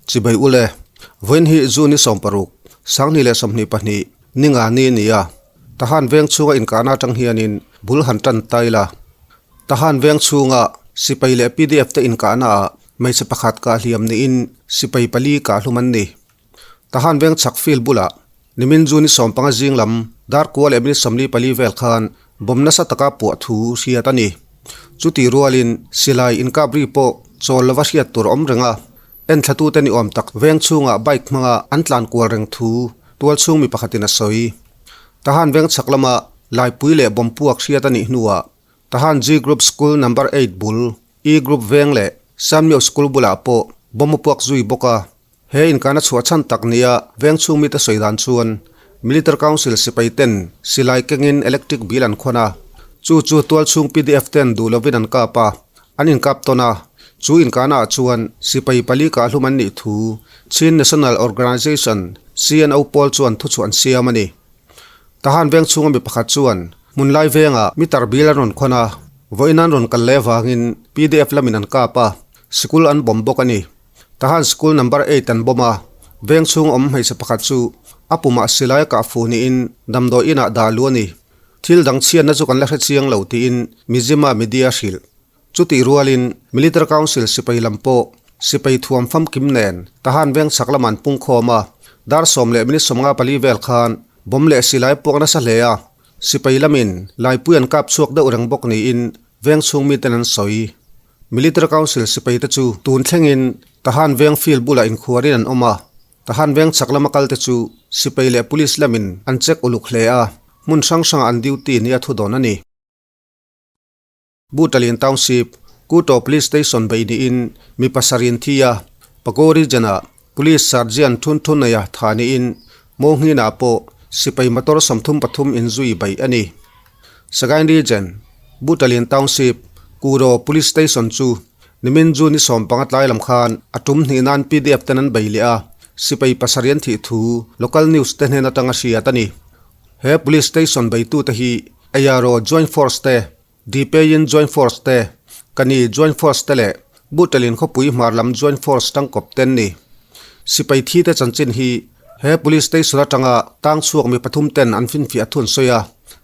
Chibai ule, vawiin hi June ni 16, 2022, ni nga ni a ni a. Tahan veng chhunga inkahna atang hianin bul han tan ta ila. Tahan veng chhunga sipai leh pdf te inkahna ah hmeichhe pakhat kah hliam niin sipai pali kah hlum an ni. Tahan veng chhak field bulah nimin June ni 15 zing lam dar kua leh minute 44 vel khan bomb nasa taka puah thu hriat a ni. Chuti rualin silai inkap ri pawh chawl lova hriat tur a awm reng a, Enthlatute ni awm tak veng chhungah bike hmanga an tlan kual reng thu tual chhung mi pakhatin a sawi. Tahan veng chhak lama Laipui leh Bawmpuak hriat a nih hnuah Tahan G Group School Number Eight bul E Group veng leh Sanmyo School bulah pawh bomb a puak zui bawk a. He inkana chhuah chhan tak nia veng chhung mite sawi dan chuan Military Council sipai ten silai kengin electric bill an khawn a, chu chu tual chhung pdf ten duh lovin an kap a, An inkap tawn a, chu inkahnaah chuan sipai pali kahhlum an nih thu Chin National Organization, CNO, pawl chuan thuchhuah an siam a ni. Tahan veng chhunga mi pakhat chuan hmun lai vengah meter bill an rawn khawn a, vawiin an rawn kal leh avangin pdf lamin an kap a, sikul an bomb bawk a ni. Tahan School Number Eight an bomb a, veng chhung awm hmeichhe pakhat chu a pumah silai a kah fuh niin damdawi inah dah lu a ni. Thil dang chhiatna chu kan la hre chiang lo tiin Mizzima media hrilh. Chutih rualin Military Council sipai lam pawh sipai thuam famkim nen Tahan veng chhak lamah an pung khawm a, dar 10 minute 54 vel khan bomb leh silai puak nasa hle a, sipai lamin laipui an kap chhuak deuh reng bawk niin veng chhung miten an sawi. Military Council sipai te chu tun thlengin Tahan veng field bulah inkhuarin an awm a, Tahan veng chhak lama kal te chu sipai leh police lamin an check uluk hle a, hmun hrang hrangah an duty nia thu dawn a ni. Butalin Township, Kuto Police Station bei niin mi pasarih an thi a, Pago Region-ah Police Sergeant Thun Thun Neia tha niin Mawnghinah pawh sipai motor 33 inzui baih a ni. Sagaing Region, Butalin Township, Kuro Police Station chu nimin June ni 15 tlai lam khan a tum hnih nan pdf ten an bei leh a, sipai pasarih an thih thu local news te hnen atanga hriat a ni. He Police Station beitute hi Ayaro Joint Force te, Dipein Joint Force te, Kani Joint Force te leh Butalin khawpui hmar lam Joint Force tangkawp te an ni. Sipai thi te chanchin hi he Police Station atanga tang chhuak mi pathum ten an finfiah thu an sawi a.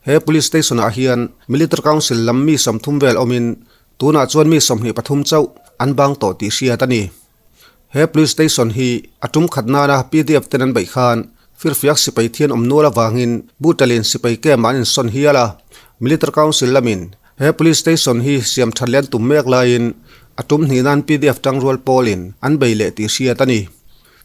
He Police Station ah hian Military Council lam mi 30 vel awmin tunah chuan mi 23 chauh an bang tawh tih hriat a ni. He Police Station hi a tum khat nana pdf ten an beih khan firfiak sipai thian awm nual avangin Butalin sipai camp ah an insawn hial a, Military Council lamin he Police Station hi siam that leh an tum mek laiin a tum hnih nan pdf tangrual pawlin an bei leh tih hriat a ni.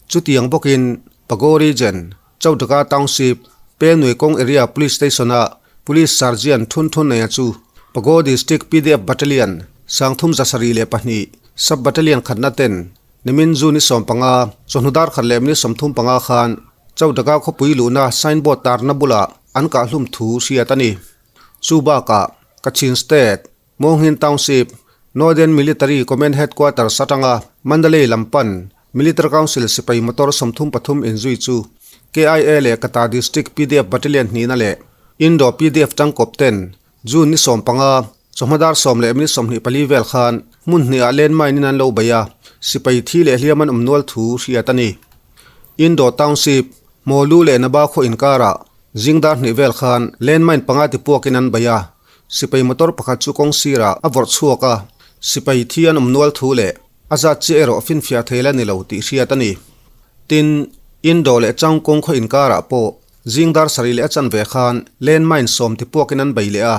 Chutiang bawkin Pago Region, Chowdhuga Township, Pengnui kawng area Police Station ah Police Sergeant Thun Thun Neia chu Pago District pdf Battalion 3702 Sub Battalion khatna ten nimin June ni 15 chawhnu dar khat leh minute 35 khan Chowdhuga khawpui luhna signboard tarna bulah an kahhlum thu hriat a ni. Chu bakah Kachin State, Mawnghin Township, Northern Military Command Headquarters atanga Mandalay lam pan Military Council sipai motor 33 inzui chu KIA leh Kata District pdf Battalion hnihna leh Indo pdf tangkawp ten June ni 15, chawhma dar 10 leh minute 24 vel khan hmun hnihah landmine in an lo bei a, sipai thi leh hliam an awm nual thu hriat a ni. Indo Township, Mawlu leh Naba khaw inkarah zing dar hnih vel khan landmine panga ti puakin an bei a, sipai motor pakhat chu kawng sirah a vawrh chhuak a, sipai thi an awm nual thu leh a zat chiah erawh finfiah thei la ni lo tih hriat a ni. Tin, Indo leh Changkawng khaw inkarah pawh Zing dar sarih leh a chanve khan landmine 10 ti puakin an bei leh a,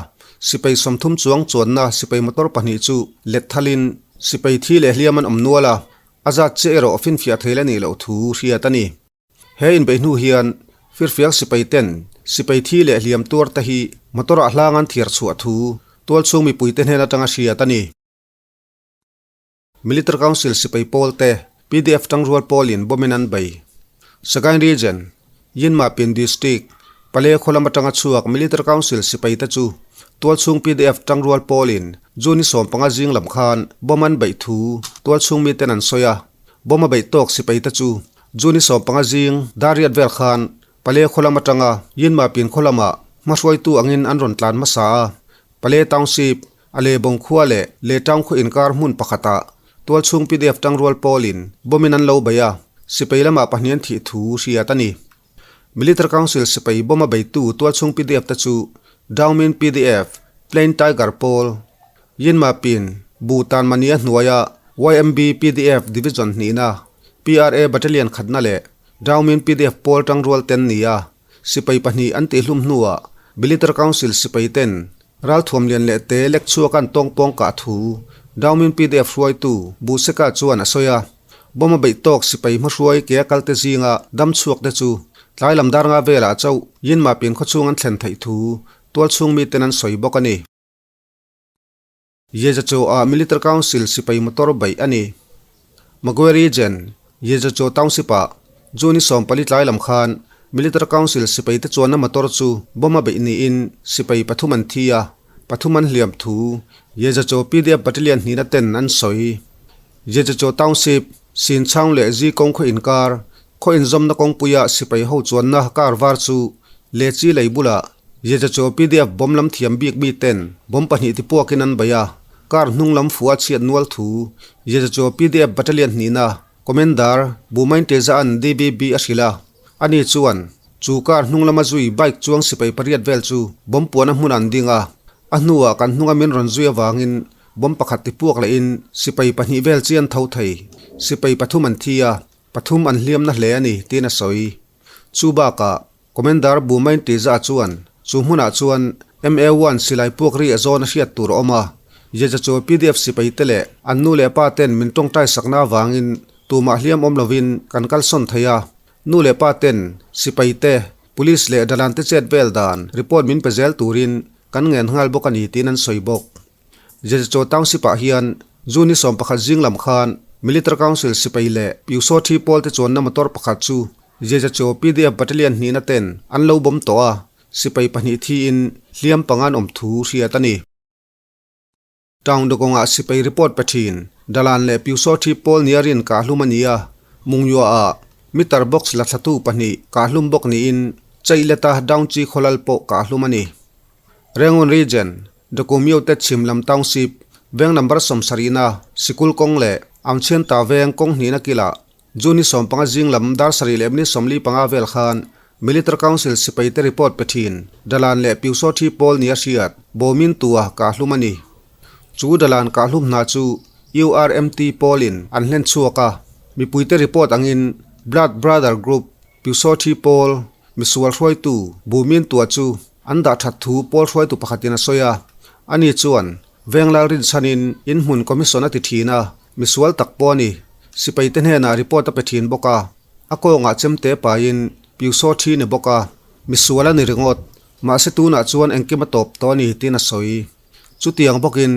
sipai 30 chuang chuanna sipai motor pahnih chu let thalin sipai thi leh hliam an awm nual a, a zat chiah erawh finfiah thei la nih loh thu hriat a ni. He inbeih hnu hian firfiak sipai ten sipai thi leh hliam tuar te hi motor ah hlang an thiar chhuah thu tualchhung mipui te hnen atanga hriat a ni. Military Council sipai pawl te pdf tangrual pawlin bomb in an bei. Sagaing Region, Yinmapin District, Pale khaw lam atanga chhuak Military Council sipai te chu tualchhung pdf tangrual pawlin June ni 15 zing lam khan bomb an beih thu tualchhung miten an sawi a. Bomb a beih tawk sipai te chu June ni 15 zing dar riat vel khan Pale khaw lam atanga Yinmapin khaw lamah hmahruaitu angin an rawn tlan hmasa a. Pale Township, A lehbawng khua leh Lehṭang khaw inkar hmun pakhatah tualchhung pdf tangrual pawlin bomb in an lo bei a. sipai lamah pahnih an thih thu hriat a ni. Military Council sipai bomb a beitu tualchhung pdf te chu Daungmin pdf, Plain Tiger pawl, Yinmapin, Bhutan Mania hnuaia YMB pdf Division hnihna, PRA Battalion khatna leh Daungmin pdf pawl tangrual ten nia sipai pahnih an tihhlum hnuah Military Council sipai ten Ralthuam lian leh te lek chhuak an tawngpawng kah thu Daungmin pdf hruaitu Buhseka chuan a sawi a. Bomb a beih tawk sipai hmahruai ke a kalte zinga dam chhuak te chu tlai lam dar nga velah chauh Yinmapin khawchhung an thlen theih thu tualchhung miten an sawi bawk a ni. Yezacho-ah Military Council sipai motor beih a ni. Magwe Region, Yezacho Township-ah June 14 tlai lam khan Military Council sipaite chuanna motor chu bomb a beih niin sipai pathum an thi a, pathum an hliam thu Yezacho PDF Battalion hnihna ten an sawi. Yezacho Township, Sinchang leh Zikawng khaw inkar, khaw inzawmna kawngpuia sipai ho chuanna car var chu Lechi lei bulah Yezacho PDF bomb lam thiam bik mi ten bomb pahnih ti puakin an bei a, car hnung lam fuh a chhiat nual thu Yezacho PDF Battalion hnihna Commander Bumain Tezaan DBB a hrilh a, ani chuan chu car hnung lama zui bike chuang sipai pariat vel chu bomb puana hmun an ding a, a hnuah kan hnunga min rawn zui avangin bomb pakhat ti puak lehin sipai pahnih vel chi an tho thei, sipai pathum an thi a, pathum an hliamna hle a ni, tiin a sawi. Chu bakah Commander Bumain Tiza chuan chu hmunah chuan MA-1 silai puak ri a zawn a hriat tur a awm a, Jeja chu pdf sipai te leh an nu leh pa ten min tawngtai sakna avangin tumah hliam awm lovin kan kalsawn thei a, nu leh pa ten sipai te, Police leh dalan te chet vel dan report min pe zel turin kan ngen nghal bawk a ni tiin an sawi bawk. Jejachaw Township ah hian June ni 11 zing lam khan Military Council sipai leh Pyusawthi pawl te chuanna motor pakhat chu Jejachaw pdf Battalion hnihna ten an lo bawm tawh a, sipai pahnih thiin hliam panga an awm thu hriat a ni. Town Dawkawngah sipai report pe thin Dalan leh Pyusawthi pawl nia rin kahhlum a ni a, Mungyuaah meter box la thlatu pahnih kahhlum bawk niin Chaileta Daungchi khawlal pawh kahhlum a ni. Rangoon Region, Dakumyo te chhim lam Township, veng number 70-na sikul kawng leh Aungchhianta veng kawng hnihna kilah June ni 15 zing lam dar sarih leh minute 45 vel khan Military Council sipai te report pe thin Dalan leh Pyusawthi pawl nia hriat Bawmin tua kahhlum a ni. Chu Dalan kahhlum hna chu URMT pawlin an hlen chhuak a, mipuite report angin Blood Brother Group, Pyusawthi pawl, Misual hruaitu Bumin tua chu an dah that thu pawl hruaitu pakhatin a sawi a, ani chuan Venglal rinchhanin inhmun commission a ti thin a, misual tak pawh a ni. Sipaite hnenah report a pe thin bawk a, a kawngah chemte paiin Pyusaw thi ni bawk a, misual a ni ringawt, mahse tunah chuan engkim a tawp tawh a ni tiin a sawi. Chutiang bawkin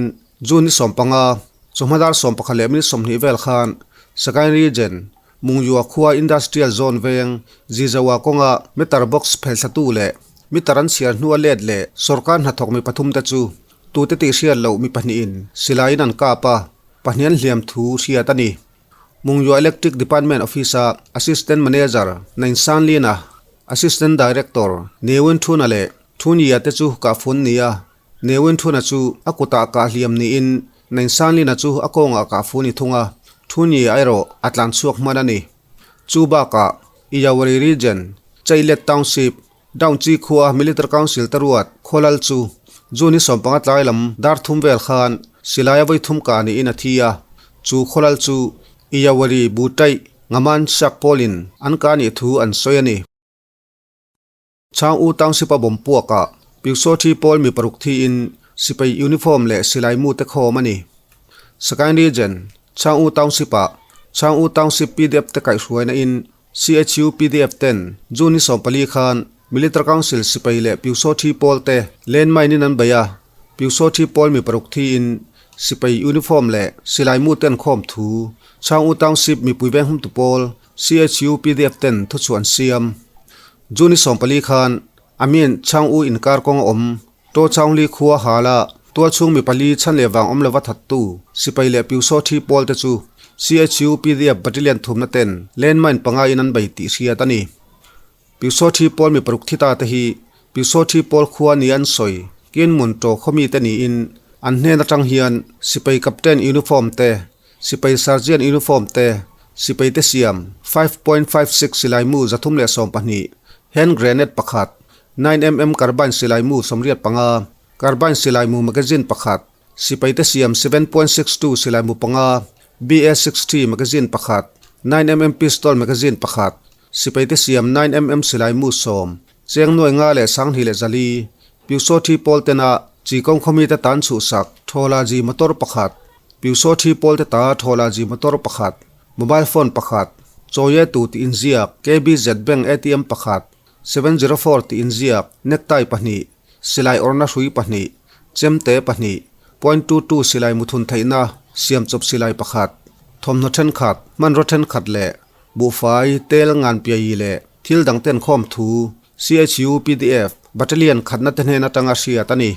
June ni 15, chawhma dar 11 leh minute 20 vel khan Sagaing Region Mungyua khua Industrial Zone veng Zizawa kawnga meter box phelthlatu leh meter an chhiar hnua let leh sawrkar hnathawk mi pathum te chu tute tih hriat loh mi pahnihin silaiin an kap a, pahnih an hliam thu hriat a ni. Mungyua Electric Department Office-a Assistant Manager Nainsan Lina, Assistant Director Newin Thuna leh Thunya te chu kahfun ni a, Newin Thuna chu a kutah kah hliam niin Nainsanlina chu a kawngah kah fu ni thung a, Thunyi erawh a tlan chhuak hman a ni. Chu bakah, Iyawari Region, Chailet Township, Daungchi khua Military Council te ruat Khawlal chu June ni 15 tlai lam dar thum vel khan silai a vawi thum kah niin a thi a, chu Khawlal chu Iyawari Butai Ngaman Shak pawlin an kah nih thu an sawi a ni. Chang U Township a bawm puakah Pyusawthi pawl mi paruk thiin sipai uniform leh silai mu te khawm a ni. Sagaing Region, Chang U Township ah Chang U Township pdf te kaihhruaina in CHU pdf ten June ni 14 khan Military Council sipai leh Pyusawthi pawl te landmine in an bei a, Pyusawthi pawl mi paruk thiin sipai uniform leh silai mu te an khawm thu Chang U Township mipui venghumtu pawl CHU pdf ten thuchhuah an siam. June 14 khan Amin Chang U inkar kawng a awm. To Chaung Li khua hala tualchhung mi pali chhan leh vang awm lova thattu sipai leh Pyusaw thi pawl te chu CHU pdf Battalion thumna ten landmine panga in an bei tih hriat a ni. Pyusaw thi pawl mi paruk thi ta te hi Pyusaw thi pawl khua ni an sawi kin mun to khaw mi te niin an hnen atang hian sipai captain uniform te, sipai sergeant uniform te, Sipaite siam, 5.56 silaimu 312, hand grenade pakhat, 9 mm carbine silaimu 85, carbine silaimu magazine pakhat, Sipaite siam 7.62 silaimu panga, BA-60 magazine pakhat, 9 mm pistol magazine pakhat, Sipaite siam 9 mm silaimu sawm, cheng nuai nga leh sanghnih leh zali, Pyusawthi pawl tena chi kawng khawmite tan chhuhsak Thawlaji motor pakhat, Pyusawthi pawl te ta Thawlaji motor pakhat, mobile phone pakhat, Chawiye tu tih inziak KBZ Bank ATM pakhat, 704 tih inziak necktie pahnih, silai awrna hrui pahnih, chemte pahnih, point two two silai muthun theihna siamchawp silai pakhat, thawmhnaw thenkhat, hmanraw thenkhat leh buhfai, tel, nganpiayi leh thil dang ten khawm thu CHU pdf Battalion khatna te hnen atanga hriat a ni.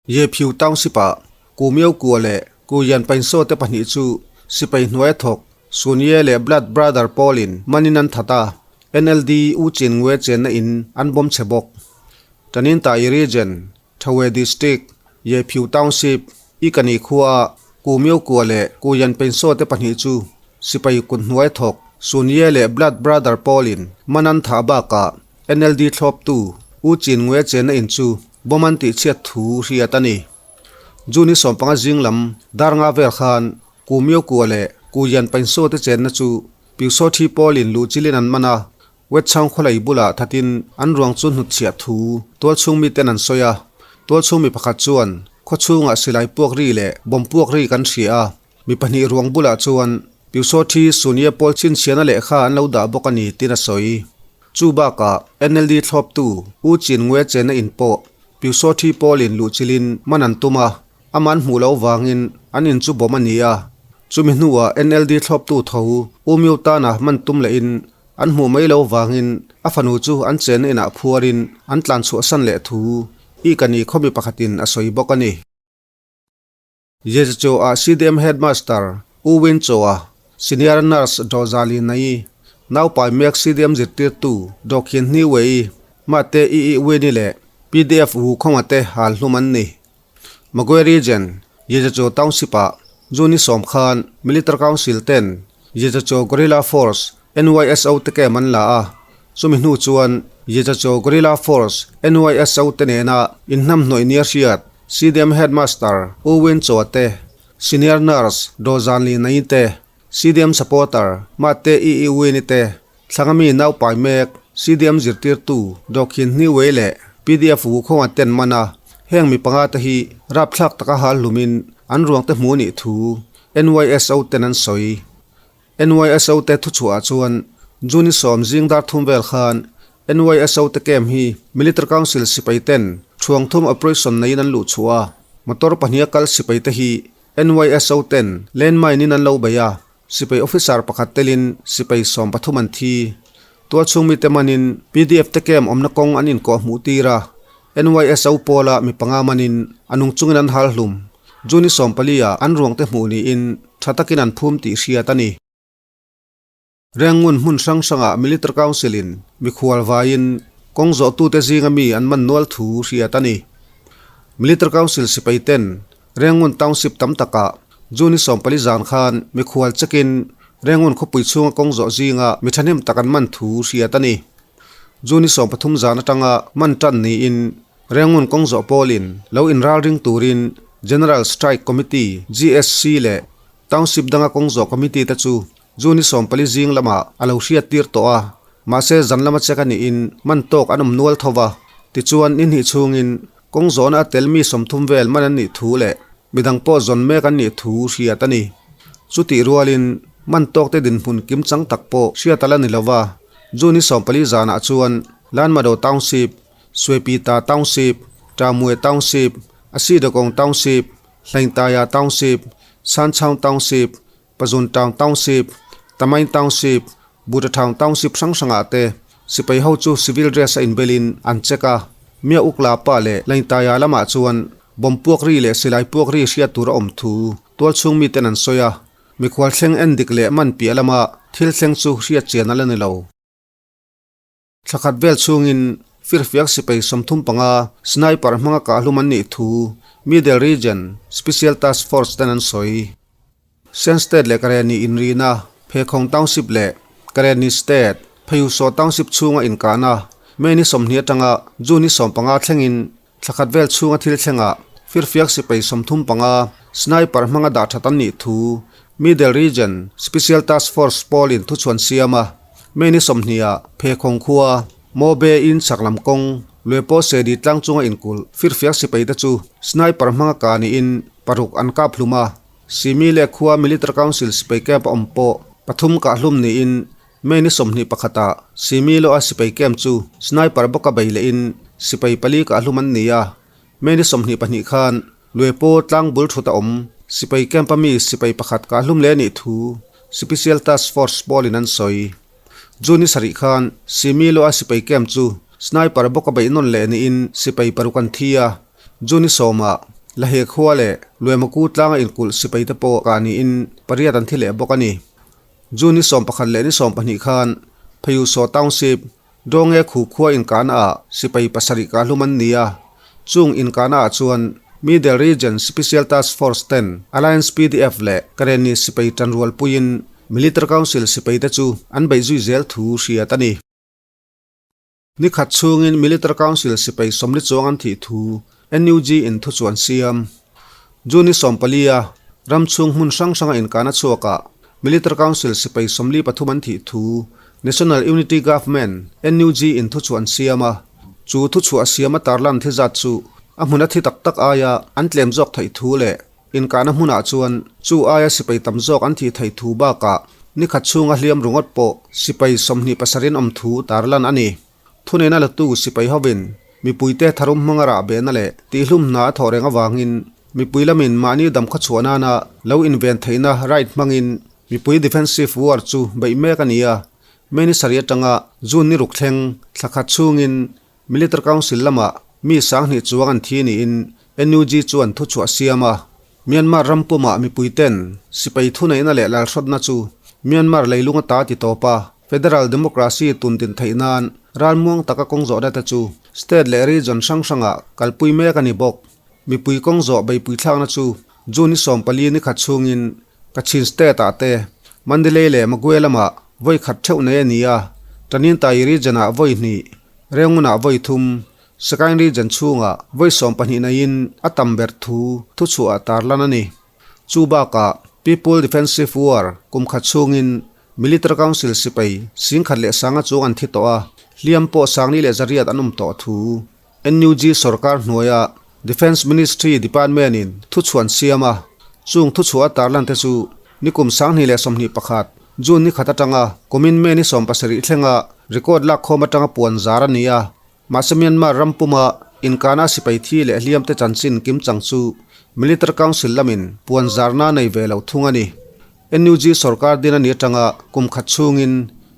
Ye Phyu Township-ah Ku Myo Kua leh Ku Yan Painsaw te pahnih chu sipai hnuaia thawk Sun Ye leh Blood Brother pawlin manin an that a, NLD U Chin Ngwe chenna in an bawm chhe bawk. Tanintai Region, Thawe District, Ye Phyu Township, I Kani khuaah Ku Myo Kua leh Ku Yan Painsaw te pahnih chu sipai kut hnuaia thawk Sun Ye leh Blood Brother pawlin man an thah bakah NLD thlawptu U Chin Ngwe chenna in chu bomb an tihchhiat thu hriat a ni. June 15 zing lam dar nga vel khan Ku Myo Kua leh Ku Yan Painsaw te chenna chu Pyusawthi Thi pawlin luh chilin an man a, Wetchang khawlei bulah thatin an ruang chu hnutchhiah thu tualchhung miten an sawi a. Tualchhung mi pakhat chuan khawchhungah silai puak ri leh bomb puak ri kan hria a, mi pahnih ruang bulah chuan Pyusawthi Sunia pawl chhinchhiahna lehkha an lo dah bawk a ni tiin a sawi. Chu bakah NLD thlawptu U Chin Ngwe chenna in pawh Pyusawthi pawlin luhchilhin man an tum a, amah an hmuh loh vangin an in chu bawm a ni a. Chumi hnuah NLD thlawptu tho U Myo Tana man tum lehin an hmuh mai loh vangin a fanu chu an chenna inah phuarin an tlan chhuahsan leh thu i ka ni khawmi pakhatin a sawi bawk a ni. Jejecho ah CDM Headmaster U Win Cho a, Senior Nurse Daw Za Li Nai, Naupai mek CDM zirtirtu Daw Khin Hni Wei, Mate I I Wini leh PDF Wu Khawnga te hal hlum an ni. Magwe Region, Jejecho Township ah June ni sawm khan Military Council ten Jejecho Guerrilla Force NYSO te camp an la a, chumi hnu chuan Jejecho Guerrilla Force NYSO te nena inhnamhnawih nia hriat CDM Headmaster U Win Cho te, Senior Nurse Daw Zan Li Nai te, CDM Supporter Mate I I Win-i te, Thlanga mi naupai mek CDM zirtirtu Daw Khin Hni Wei leh PDF Wu Khawnga ten man a, heng mi panga te hi rapthlak taka hal hlumin an ruang te hmu nih thu NYSO ten an sawi. NYSO te thuchhuah chuan June 10 zing dar thum vel khan NYSO te camp hi Military Council sipai ten thuang thum operation neiin an luh chhuah a, motor pahniha kal sipai te hi NYSO ten landmine in an lo bei a, sipai officer pakhat telin sipai 13 an thi. Tualchhung mite manin PDF te camp awmna kawng an inkawh hmuh tir a, NYSO pawla mi panga manin a nung chungin an hal hlum. June 14 ah an ruang te hmuh niin tha takin an phum tih hriat a ni. Rengngun hmun hrang hrangah Military Council in mikhual vaiin kawng zawhtute zinga mi an man nual thu hriat a ni. Military Council sipai ten Rengngun Township tam takah June 14 zan khan mikhual chekin Rengngun khawpui chhunga kawng zawh zinga mi thahnem tak an man thu hriat a ni. June 13 zan atanga man tan niin Rengngun kawng zawh pawlin lo inralring turin General Strike Committee, GSC, leh Township danga kawng zawh committee te chu June 14 zing lamah a lo hriat tir tawh a, mahse zan lama check a niin man tawk an awm nual tho va. Tichuan ni hnih chhungin kawng zawhna a tel mi 30 vel man an nih thu leh midang pawh zawn mek an nih thu hriat a ni. Chutih rualin man tawk te dinhmun kim chang tak pawh hriat a la ni lo va, June 14 zanah chuan Lanmado Township, Suepita Township, Tamwe Township, Asidakong Township, Hlaingtaya Township, Sanchaung Township, Pazuntown Township, Tamain Township, Butatown Township hrang hrangah te sipai ho chu civil dress a inbelin an check a. Mia Ukla pa leh Hlaingtaya lamah chuan bomb puak ri leh silai puak ri hriat tur a awm thu tualchhung miten an sawi a. Mikhual thleng en dik leh man piah lama thil thleng chu hriat chian a la ni lo. Thlakhat vel chhungin firfiak sipai 35 sniper hmanga kah hlum an nih thu Middle Region Special Task Force ten an sawi. Shan State leh Karenni inrina, Phekhawng Township leh Karenni State, Pheiusaw Township chhunga inkahna, May ni 20 atanga June ni 15 thlengin thla khat vel chhunga thil thlengah firfiak sipai 35 sniper hmanga dah that an nih thu Middle Region Special Task Force pawlin thuchhuan siam a. May ni 20 ah Phekhawng khua Mobe in chhak lam kawng Luepo Sedi tlang chunga inkulh firfiak sipai te chu sniper hmanga kah niin paruk an kap hlum a. Simi leh khua Military Council sipai camp a awm pawh pathum kah hlum niin May ni 21 ah Simi lawh a sipai camp chu sniper bawka bei lehin sipai pali kah hlum an ni a. May ni 22 khan Luepo tlang bul thut a awm sipai camp a mi sipai pakhat kah hlum leh a nih thu Special Task Force pawlin an sawi. June ni sarih khan Simi lawh a sipai camp chu sniper bawka beih nawn leh niin sipai paruk an thi a. June ni 10 ah Lahe khua leh Luemaku tlanga inkulh sipai te pawh kah niin pariat an thi leh bawk a ni. June ni 11 leh ni 12 khan Pheiusaw Township, Dawnge khu khua inkahna ah sipai pasarih kah hlum an ni a. Chung inkahna ah chuan Middle Region Special Task Force ten Alliance PDF leh Karenni sipai tanrual puiin Military Council sipai te chu an beih zui zel thu hriat a ni. Ni khat chhungin Military Council sipai 40 chuang an thih thu NUG in thuchuan siam. June ni 14 a ram chhung hmun hrang hranga inkahna chhuakah Military Council sipai 43 an thih thu National Unity Government, NUG, in thuchuan siam a. Chu thuchhuah siam a tarlan thi zat chu a hmuna thi tak tak aia an tlem zawk theih thu leh Inkahna hmunah chuan chu aia sipai tam zawk an thih theih thu bakah ni khat chhunga hliam ringawt pawh sipai 27 in awm thu tarlan a ni. Thuneihna latu sipai hovin mipuite tharum hmanga rah behna leh tihhlum hna a thawh reng avangin mipui lamin mahni damkhaw chhuah nana lo inven theihna right hmangin mipui defensive war chu beih mek a ni a. May ni sarih atanga June ni ruk thleng thla khat chhungin Military Council lamah mi 2000 chuang an thi niin NUG chuan thuchhuah siam a. Myanmar ram pumah mipuiten sipai thuneihna leh lalhrawtna chu Myanmar leilung ata ti tawp a, Federal Democracy tun din theih nan ralmuang taka kawng zawhna te chu state leh region hrang hrangah kalpui mek a ni bawk. Mipui kawng zawh beipui thlakna chu June ni 14 ni khat chhungin Kachin state ah te Mandalay leh Magwe lamah vawi khat theuh nei a ni a, Taninthayi region ah vawi hnih, Rengunah vawi thum, Sagaing region chhungah vawi 12 naiin a tam ber thu thuchhuah tarlan a ni. Chu bakah People Defensive War kum khat chhungin Military Council sipai 10,100 chuang an thi tawh a, hliam pawh 4,800 an awm tawh thu NUG sorkar hnuaia Defence Ministry Department in thuchhuan siam a, chung thuchhuah a tarlan te chu nikum 2021 June ni khat atanga kumin May ni 17 thlenga record lak khawm atanga puan zar a ni a. Mahse Myanmar ram puma inkahna sipai thi leh hliam te chanchin kim chang chu Military Council lamin puan zarna nei ve lo thung a ni. NUG sorkar din a ni atanga kum khat chhungin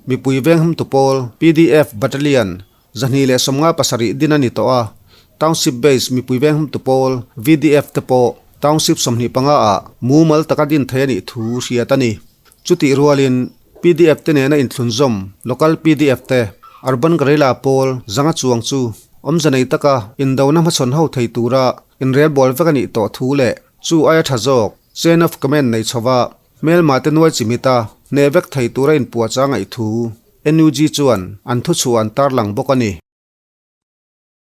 mipui vengham tu pawl PDF Battalion 257 din a ni tawh a, Township Base mipui vengham tu pawl VDF te pawh Township 25 ah mumal taka din thei a nih thu hriat a ni. Chutih rualin PDF te nena inthlunzawm Local PDF te Urban Guerrilla pawl zanga chuang chu awmze nei taka indona hmachhawn ho thei tura inrelbawl vek a nih tawh thu leh chu aia tha zawk Chain of Command nei chhova hmelma te nuai chimita hneh vek thei tura inpuahchah ngaih thu NUG chuan an thuchhuah an tarlang bawk a ni.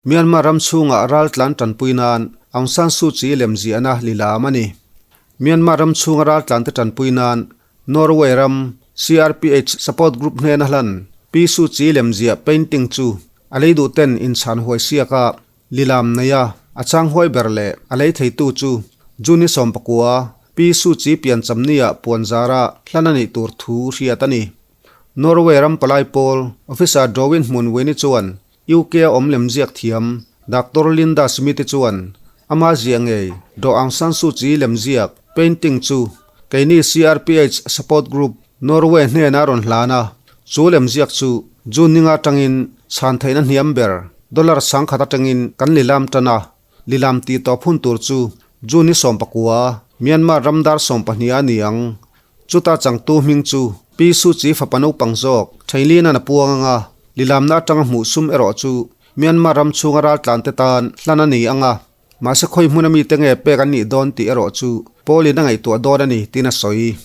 Myanmar ram chhungah ral tlan tanpui nan Aung San Suu Kyi lem ziahna lilam a ni. Myanmar ram chhunga ral tlan te tanpui nan Norway ram CRPH support group hnena hlan Pi Suu Kyi lem ziah painting chu a lei duh ten inchhan huai siaka lilam nei a, a chang huai ber leh a lei theitu chu June ni 19 Pi Suu Kyi pianchamnia puan zara hlan a nih tur thu hriat a ni. Norway ram palai pawl officer Drawin Hmunwini chuan UK a awm lem ziak thiam Doctor Linda Smith-i chuan ama ziah ngei Daw Aung San Suu Kyi lem ziak painting chu keini CRPH support group Norway hnena rawn hlan a, chu lem ziak chu June ninga atangin chhan theihna hniam ber dollar 10,000 atangin kan lilam tan a, lilam tih tawp hun tur chu June ni 19 Myanmar ram dar 12 a ni ang. Chuta changtu hming chu Pi Suu Kyi fapa naupang zawk Thailin-a'n a puang anga, lilamna atanga hmuh sum erawh chu Myanmar ram chhunga raltlan te tan hlan a ni anga, mahse khawi hmuna mite nge pek an nih dawn tih erawh chu Paul-in a ngaihtuah dawn a ni tiin a sawi.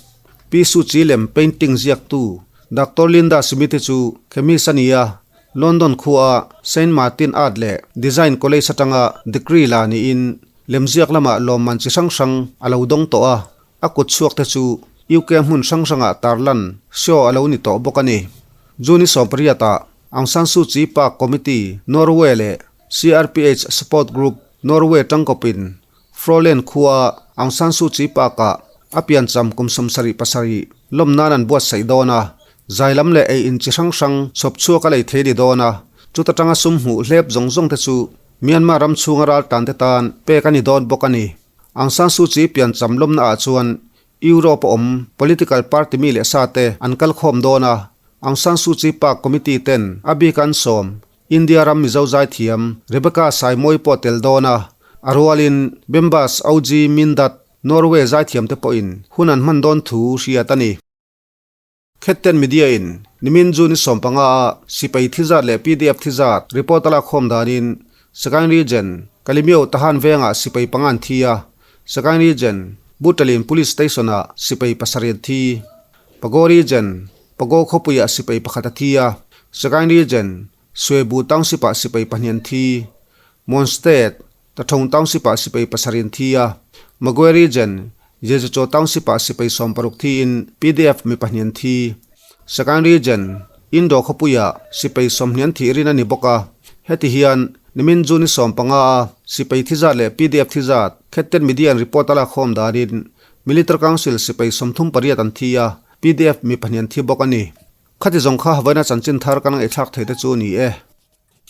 Pi Suu Kyi lem painting ziaktu Doctor Linda Smith-i chu chemist a ni a, London khuaa Saint Martin Art leh Design College atanga degree la niin lemziak lamah lawmman chi hrang hrang a lo dawng tawh a, a kut chhuak te chu UK hmun hrang hrangah tarlan show a lo ni tawh bawk a ni. June 18-ah Aung San Suu Kyi Park Committee, Norway leh CRPH Support Group, Norway tangkawpin Froland khua Aung San Suu Kyi Park-ah a piancham kum 77 lawm nan an buatsaih dawn a, zailam leh ei in chi hrang hrang chhawp chhuak a lei thei ni dawn a, chuta tanga sum hmuh hlep zawng zawng te chu Myanmar ram chhunga raltan te tan pek a ni dawn bawk a ni. Aung San Suu Kyi piancham lawmna ah chuan Europe a awm political party mi leh sa te an kal khawm dawn a, Aung San Suu Kyi Park Committee ten a bik an sawm India ram Mizo zaithiam Rebecca Saimawi pawh tel dawn a, a rualin Bembas OG Mindat Norway zaithiam te pawhin hun an hman dawn thu hriat a ni. Khetten Media in nimin June 15 a sipai thi zat leh pdf thi zat report a lakkhawm danin Sagaing Region, Kalemyo Tahan vengah sipai panga an thi a, Sagaing Region, Butalin Police Station ah sipai pasarih an thi. Pago Region, Pago khawpuiah sipai pakhat a thi a, Sagaing Region, Suebu Township-ah sipai pahnih an thi. Mon State, Tathong Township-ah sipai pasarih an thi a, Magwe Region, Jejucho Township-ah sipai 60 thiin pdf mi pahnih an thi. Sagaing Region, Indo khawpuiah sipai 20 an thih rin a ni bawk a, heti hian nimin June 15 a sipai thi zat leh pdf thi zat Khetten Media in report a lakkhawm danin Military Council sipai 38 an thi a, Pdf mi pahnih an thi bawk a ni. Khati zawng kha vawiina chanchin thar kan ngaihthlak thei te chu a ni e.